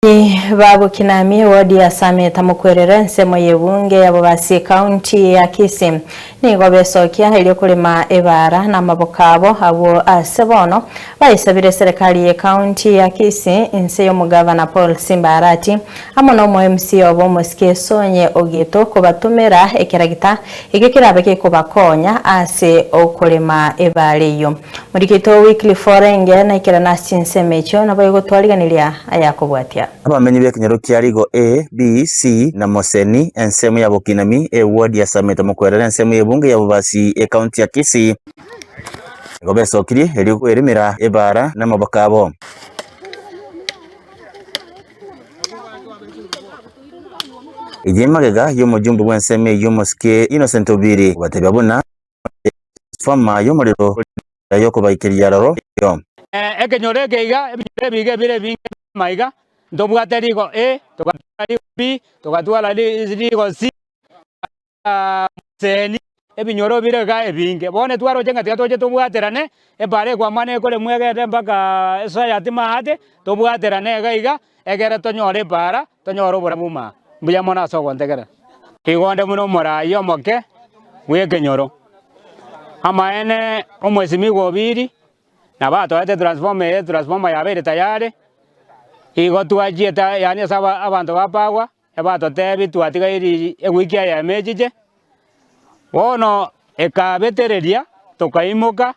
Abamenyi ba Bokinami ewodi ya Sameta Mokwerero ensemo y'ebunge ya Bobasi ekaunti ya Kisii nigo besokia erio korema ebaara namaboko abo abwo ase bono baisabire eserekari y'ekaunti ya Kisii inse y'omogavana Paul Simba Arati amo na omo MCA obo omosike Esonye Ogeto kobatomera ekeragita ekio kerabe gekobakonya ase okorema ebaara eyio. Morikito Wycliffe orenge naikerana ase chinsemo echio, naboigo twariganiria ayakobwatia. Abamenyi b'ekenyoro kia Rigo A, B, C na Moseni, ensemo ya Bokinami, eward ya Sameta Mokwerere ensemo y'ebunge ya Bobasi ecounty ya Kisii, nigo besokirie erio kweremera ebaara namaboko abo. Eyio magega y'omojumbe bw'ensemo eyio omosike Innocent Obiri kobatebia buna Transformer y'omorero oria y'okobaikeria aroro erio. Ekenyoro eke iga, ebinyoro ebi iga ebire ebinge maiga, ntobwate rigo A, togatwara rigo B, togatwara rigo C, Moseni, ebinyoro bire iga ebinge. Bono twaroche ng'a tiga toche tobwaterane, ebara ekwamana ekoremwa egende mpaka esociety maate, tobwaterane iga iga, egere tonyore ebara, tonyore oborabu maa. Mbuya mono ase ogontegerera. Igo onde buna omoraai omoke bw'ekenyoro. Amaene omwesimigwa Obiri nabo atoete transformer eye, transformer yabeire tayari, igo twachiete yaani ase abanto ba Pagwa, ebatotebi twatigairi ewiki eyemo echiche, bono ekabetereria tokaimoka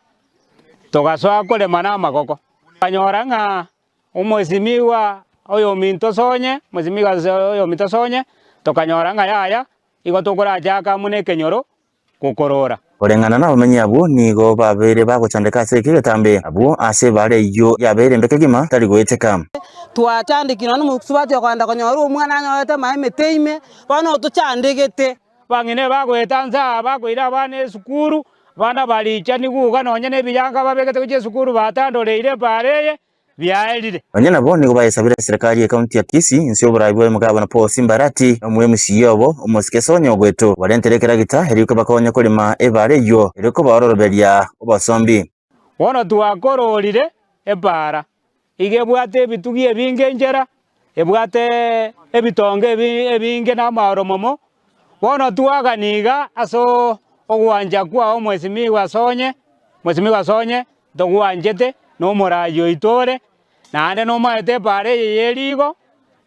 togasoa korema na amagoko, tokanyora ng'a Omwesimigwa oyominto sonye, omwesimigwa oyominto sonye, tokanyora ng'a yaya, igo tokorachaka amo nekenyoro gokorora. Koreng'ana nabamenyi abwo nigo babeire bagochandeka ase eke egetambe, abwo ase ebaare eyio yabeire embe kegima tari goeteka. Twachandekire nonya nomosubati okogenda konyora omwana anyorete amaye emete ime, bono otochandegete. Abang'ina ebagoeta nse aa bakoira abana esukuru, abana barichani iga nonya na ebiyanga babegete gochia esukuru batandoreire ebaare eye, biaerire. Nonya nabo nigo bayesabire eserekari y'ecounty ya Kisii inse y'oborai bwa omogabana Paul Simba Arati na omo MCA obo omosike Sonya Ogweto kobarentere ekeragita erio kebakonye korema ebaara eyio erio kobaororoberia obosombi. Bono twakororire ebaara, iga ebwate ebitugi ebinge enchera, ebwate ebitongo ebinge na amaoromomo, bono twagania iga ase ogwancha kwao mwesimigwa Sonye, mwesimigwa Sonye, Ntogwanchete nomoraai oito ore, naende nomaete epaara eye ye rigo,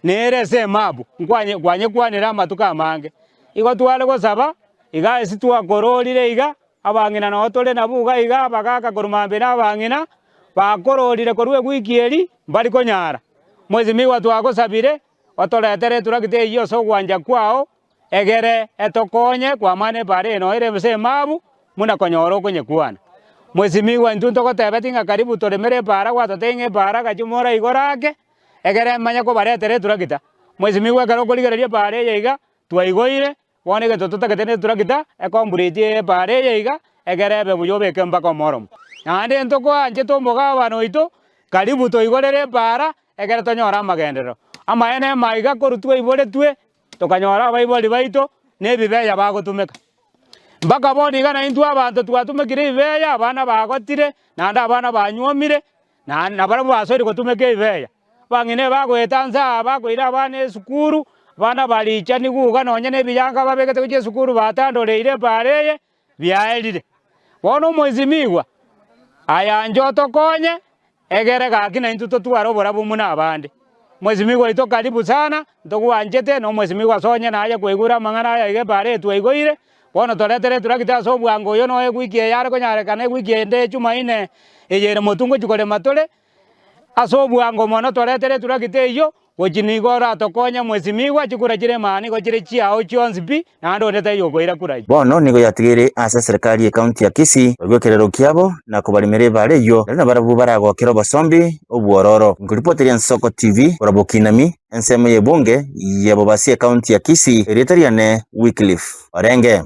nere ase emabu, nkwanye kwanyekwanire amatuko amange. Igo tware gosaba, iga ase twakororire iga, abang'ina noo tore nabwo iga iga, abagaka korwa mambia na abang'ina, bakororire korwa ewiki eria, mbari konyara. Mwesimigwa twagosabire, otoretere eturakiti eyio ase ogwancha kwao, Egere etokonye kwamana epaara eye noyo ere ase emabu, buna konyora okonyekwana. Mwesimigwa intwe ntogotebeti ng'a karibu toremere epaara gwatotebia ng'a epaara gachia moraigore ake, egere manye kobaretera eturakita. Mwesimigwa ekero okorigereria epaara eye iga, twaigoire, bono egento totagete ne eturakita, ecomplete epaara eye iga, egere ebe buya obeke mpaka omoromo. Naende ntokoanchete omogabana oito, karibu toigorere epaara, ekere tonyore amagenderero. Amaene maiga korwa twaiboretwe, Tokanyora abaibori baito nebibeya bagotumeka. Mpaka bono iga naintwe abanto twatumekire ebibeya, abana bagotire, naende abana banyuomire, na nabarabwo basoire gotumeka ebibeya. Abang'ina ebagoeta nse aa bakoira abana esukuru, abana barichaniwu iga nonye na ebiyanga babegete gochia esukuru batandoreire epaara eye, biaerire. Bono omoisimigwa, ayanche otokonye, Egere gaki naintwe totware oborabu buna abande. Mwesimigwa oito karibu sana, ntogwanchete, na omwesimigwa ase onye naye kwaigure amang'ana aya iga epaara eye twaigoire, bono toretere eturakiti ase obwango oyo noe ewiki eye are konyarekana ewiki ende echumaine eye ere motwe ngochia korema tore, ase obwango mono toretere eturakiti eyio, Gochia nigo oratokonye mwesimigwa, chikura chire maana nigo chire chiao chionsi pi, naende onde taiyo okoira kura echio. Bono nigo yatigaire ase eserekari y'ecounty ya Kisii koigwa ekerero kiabo na kobarimera ebaara eyio, nario nabarabwo baragokere obosombi obwororo. Nkoripoteria Nsoko TV korwa Bokinami, ensemo y'ebunge ya Bobasi ecounty ya Kisii, erieta riane Wycliffe Orenge.